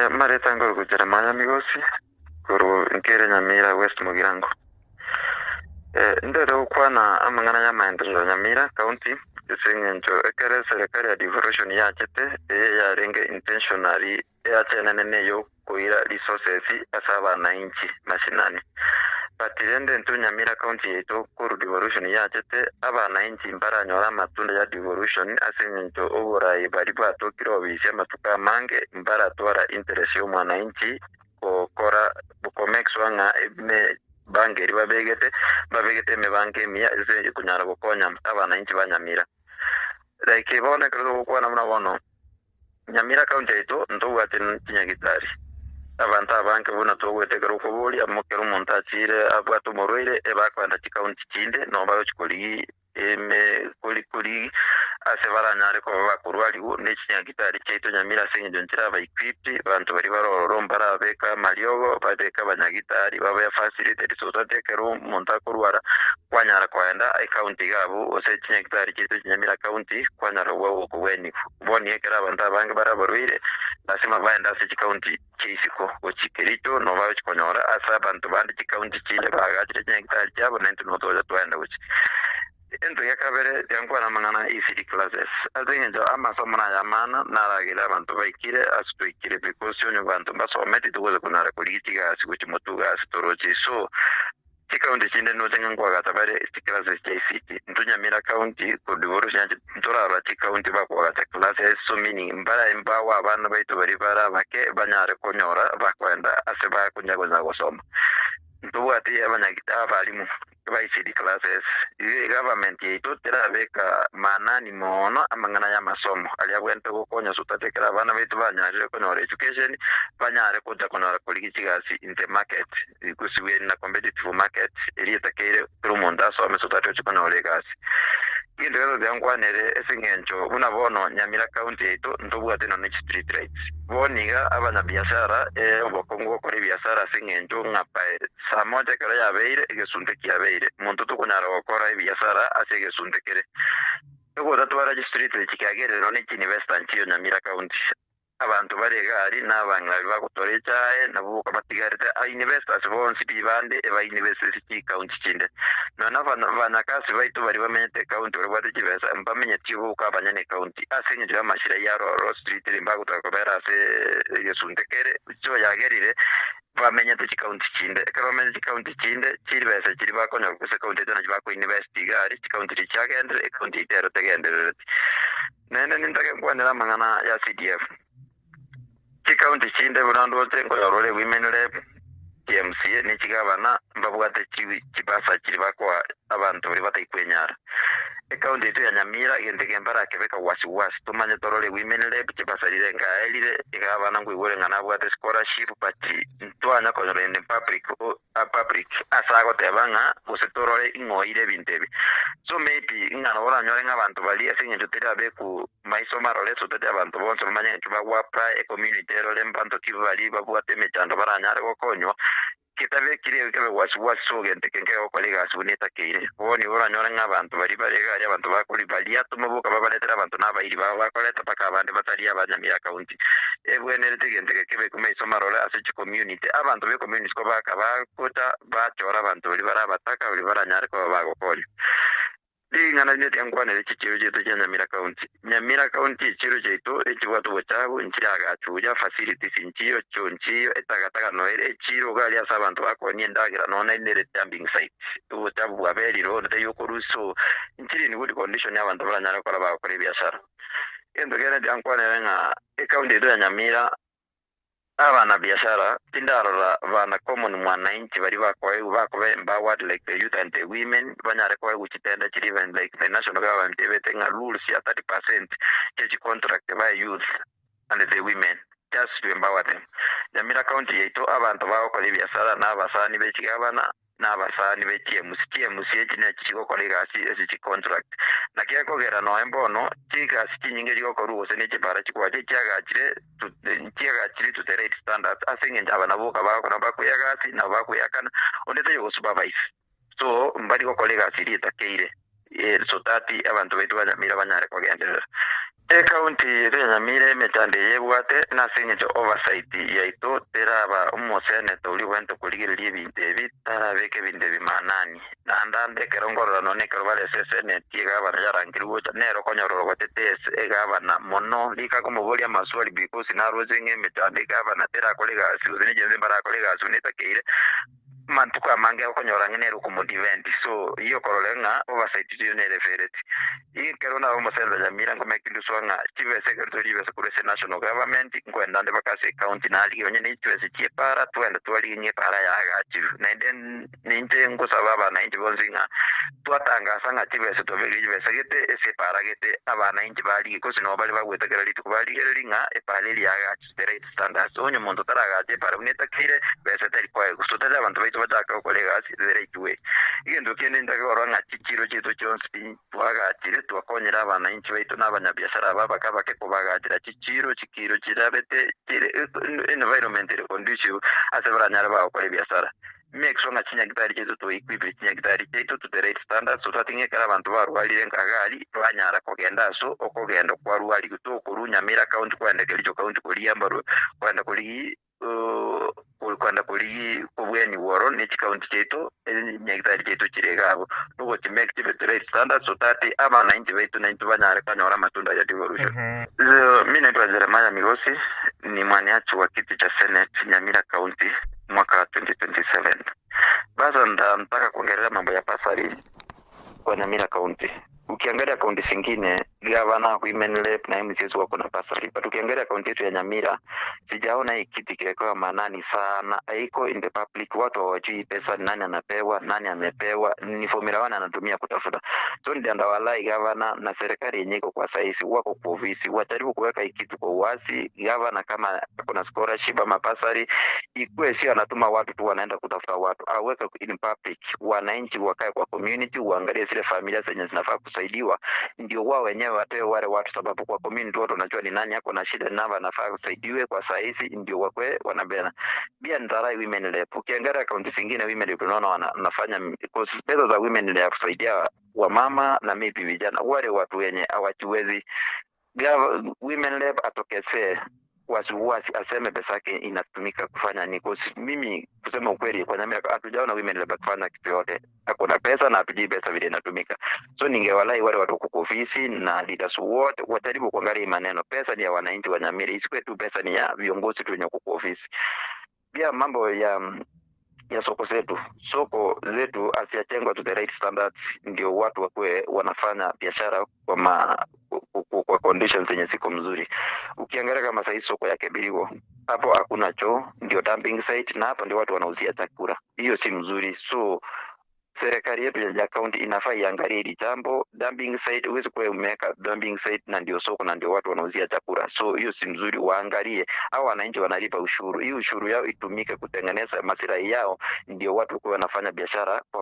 Amareta nkorokwa Jeremiah Migosi, korwa nkere Nyamira West Mugirango. Ntagete gokwana amang'ana y'amaenderero Nyamira County ase eng'encho ekero eserekari ya devolution yachete, eye yarenge intentionally eyachenene neyokoira resources ase abananchi mashinani. But rende intwe Nyamira County yaito korwa devolution yachete, abananchi mbaranyore amatunda ya devolution ase eng'encho oborai baria bwatokire obisi amatuko amange mbaratwara interest y'omwananchi gokora ko make sure ng'a emebango eria babegete, mbabegete emebango emiya ase konyara gokonya abananchi ba Nyamira. Like bono ekero togokwana buna bono, Nyamira county yaito ntobwate chinyagitari. Abanto abange buna togoeta ekero okoboria amo ekero omonto achire abwate omorwaire ebakoenda chicounty chinde nabo bagochi korigia ime kori kori ase baranyare koba bakorwariwu ne chinyagitari chiaito Nyamira ase eng'encho nchiraba equipped abanto baria bare ororo mbarabeka amariogo babeke abanyagitari babe facilitated so that ekero omonto akorwara kwanyara koenda ecounty iga abwo gose chinyagitari chiaito Nyamira county kwanyara koba gokobweniwa. Bono ekero abanto abange bare abarwaire, lasima baende ase chikaunti chia isiko gochia Kericho, nabo bagochia konyora ase abanto bande chikaunti chinde baagachire chinyagitari chiabo, naintwe nigo togocha twaenda gochia. Egento gia kabere, tiga nkwane amang'ana a ECD classes. Ase eng'encho amasomo naya amana, naragere abanto baikire ase twaikire because onye abanto mbasometi togocha konyara korigia chigasi gochia motwe gasi toroche. So, Chikaunti chinde noche ng'a nkoagacha bare chiclasses chia ICT. Intwe Nyamira county kodivorce nyanche ntorarora chikaunti bakoagacha classes so meaning mbarae mbawe abana baito baria bare abake banyare konyora bakoenda ase bakonya konya gosoma. Ntobwati abanyagita abalimu ba ICT classes. Igo egovernment yaito terabeka maanani moono amang'ana ya amasomo aria abwenerete gokonya so that ekero abana baito banyarire konyora education banyare gocha konyora korigia chigasi in the market. Gosibwa na competitive market eria etakeire kera omonto asome so that oche konyora egasi. Egento gento tiga nkwanere ase eng'encho buna bono Nyamira county yaito ntobwate nonya ne chistreet lights. Bono iga abanyabiashara obokong'u gokora ebiasara ase eng'encho ng'a by saa moja ekero yabeire egesunte kiabeire monto tokonyara gokora ebiasara ase egesunte kere. Egotatwara chistreet lights kiagerire nonya ne chiuniversity nchiyo Nyamira county. Abanto bare egari na abang'ina baria bagotora echae, nabwo boka batigarete. Ainivestors bonsi pi bande ebainivesteti chikaunti chinde. Nonya abanyakasi baito baria bamenyete ekaunti baria babwate chibesa mbamenyeti boka abanyene ekaunti. Ase engencho y'amashira y'aroro street ere mbagotaka kobera ase egesunte kere so yagerire bamenyete chikaunti chinde. Ekero bamenyete chikaunti chinde chibesa chiria bakonyora korwa ase ekaunti yaito nachio bakoinivest iga aria chikaunti chiria chiagenderera ekaunti yaito ero tegenderereti. Naende nintake nkwanere amang'ana ya CDF. Chikaunti chinde buna ndoche nkonyora ore Women Rep, chiMCA ne chigavana mbabwate chibasa chiria bakoa abanto baria batari kwenyara. Ekaunti yaito ya Nyamira egento eke mbarakebeka wasi wasi tomanye torore Women Rep chibasa rire nkaerire, egavana nkoigwa ore ng'a nabwate scholarship but ntwanya konyora in public. public ase agoteba ng'a gose torore ing'o oire ebinto ebi. So maybe ng'a nabo oranyore ng'a abanto baria ase eng'encho teri abeku maiso marore so that abanto bonsi bamanye ng'a ekio bago apply ecommunity erore mbanto ki baria babwate emechando baranyare gokonywa, getabekiri ekio kebe wasi wasi so gento eke nkegokora egasi buna etakeire. Bono nigo oranyore ng'a abanto baria bare iga aria abanto bakori baria toma boka babaretere abanto na abairi babo bakoreta mpaka abande batari abanyamira county. Ebwenerete egento eke kebekwe maiso marore ase chicommunity. Abanto be community kobaka bagocha bachora abanto baria bare abataka baria baranyare koba bagokonya. Ring'ana rinde tiga nkwanere chichiro chiaito chia Nyamira County. Nyamira County echiro chiaito echibwate obochafu nchiragachwe buya, facilities nchiyo, choo nchiyo, etagatagano noere echiro iga aria ase abanto bakoonia endagera nonya nere dumping site. Obochafu bwaberire onde taiyo okorusia so nchiri in good condition abanto baranyare gokora bagokora ebiashara. Egento kende tiga nkwanere ng'a ecounty yaito ya Nyamira abanabiashara tindarora bana common mwananchi baria bakoegwa bakoba empowered like the youth and the women banyare koegwa chitenda chiria even like the national government ebete ng'a rules ya 30% chia chicontract bae youth and the women just to empower them. Nyamira county yaito abanto bagokora ebiasara na abasani be chigavana na abasani be chiemusi. Chiemusi echi nechi chigokora egasi ase chicontract. Naki ekogera nonya bono chigasi chinyinge chigokorwa gose ne chibara chikoacha echiagachire nchiagachire to the right standards ase eng'encho aba nabo boka bagokora bakweyagasi nabo bakweyakana onde taiyo gosupervise. So mbari gokora egasi eria etakeire so that abanto baito ba Nyamira banyare kogenderera. Ekaunti yetu ya Nyamira emechando eye ebwate nase eng'encho oversight yaito teraba omoseneta oria obwenerete korigereria ebinto ebi tarabeka ebinto ebi maanani. Naende ande ekero nkorora nonye ekero bare ase eseneti egavana yarangirwe gocha nere okonyora orogotete ase egavana mono rika akomoboria amaswali because naroche ng'a emechando egavana terakora egasi gose nechiense mbarakore egasi buna etakeire. Amatuko amange okonyora ng'a nere okomodefend so eyio okorora ng'a oversight eyio nere efereti. Ekero nabe omoseneta Nyamira nkomeka induswa ng'a chibesa ekero tori chibesa korwa ase national government nkoenda nde mpaka ase ecounty narigia onye ne chibesa chia epara twende twarigie ng'a epara yaagachirwe. Naende ninche ngosaba abanainchi bonsi ng'a twatangasa ng'a chibesa twabekire chibesa gete ase epara gete abanainchi barigie gose nabo baria bagweta kera rituko barigererie ng'a epara eria yaagachirwe the right standards. Onye omonto taragache epara buna etakeire, besa teri koegwa. So tari abanto baito bachake gokora egasi the right way. Egento kende ntake korora ng'a chichiro chiaito chionsi pi twagachire, twakonyire abanainchi baito na abanyabiashara aba abake abake kobagachera chichiro, chikiro chirabete chire environment ere conducive ase baranyare bagokora ebiasara. Make sure ng'a chinyagitari chiaito twaequipire chinyagitari chiaito to the right standards so that ng'a ekero abanto barwarire nkagari banyara kogenda ase okogenda kwarwarigwe tokorwa Nyamira county kwenda Kericho county korigia mbarwe kwenda korigi kwenda korigi kobwenigwa oro ne chicounty chiaito chinyagitari chiaito chire iga abwo togochi make chibe to right standards so that abanainchi baito naintwe banyare konyora amatunda ya devolution. Mi naitwa Jeremiah Migosi ni mwaniachi wa kiti cha Senate Nyamira County mwaka wa 2027. Basa nataka kuongelea mambo ya bursary kwa Nyamira County. Ukiangalia kaunti zingine gavana, women rep na MCAs wako na bursary, but ukiangalia kaunti yetu ya Nyamira sijaona hii kitu ikiwekewa maanani sana, haiko in the public, watu hawajui pesa nani anapewa, nani amepewa, ni formula one anatumia kutafuta. So ndio walai gavana na serikali yenye iko kwa sahizi wako kwa ofisi wajaribu kuweka hii kitu kwa uwazi. Gavana kama kuna scholarship ama bursary ikuwe sio anatuma watu tu wanaenda kutafuta watu, aweke in public, wananchi wakae kwa community, uangalie zile familia zenye zinafaa kusaidiwa, ndio wao wenyewe watoe wale watu, sababu kwa community watu wanajua ni nani ako na shida na anafaa kusaidiwe kwa sahizi, ndio wakwe wanabena. Pia nitarai women rep, ukiangalia kaunti zingine women rep unaona wanafanya pesa za women rep kusaidia wamama na maybe vijana wale watu wenye hawajiwezi. Women rep atokezee wasiwasi aseme pesa yake inatumika kufanya nini. 'Cause mimi kusema ukweli, kwa Nyamira hatujaona women rep akifanya kitu yote. Akona pesa na hatujui pesa vile inatumika. So ningewalai wale watu wako kwa ofisi na leaders wote wajaribu kuangalia hii maneno. Pesa ni ya wananchi wa Nyamira, isikuwe tu pesa ni ya viongozi tu wenye wako kwa ofisi. Pia mambo ya soko zetu, soko zetu hazijajengwa to the right standards, ndio watu wakuwe wanafanya biashara kwa conditions zenye ziko mzuri. Ukiangalia kama sahii soko ya Kebirigo hapo hakuna choo, ndio dumping site, na hapo ndio watu wanauzia chakula. Hiyo si mzuri, so serikali yetu ya county inafaa iangalie hili jambo. Dumping site, huwezi kuwa umeweka dumping site na ndio soko na ndio watu wanauzia chakula, so hiyo si mzuri. Waangalie hao wananchi wanalipa ushuru, hii ushuru yao itumike kutengeneza maslahi yao, ndio watu kuwa wanafanya biashara kwa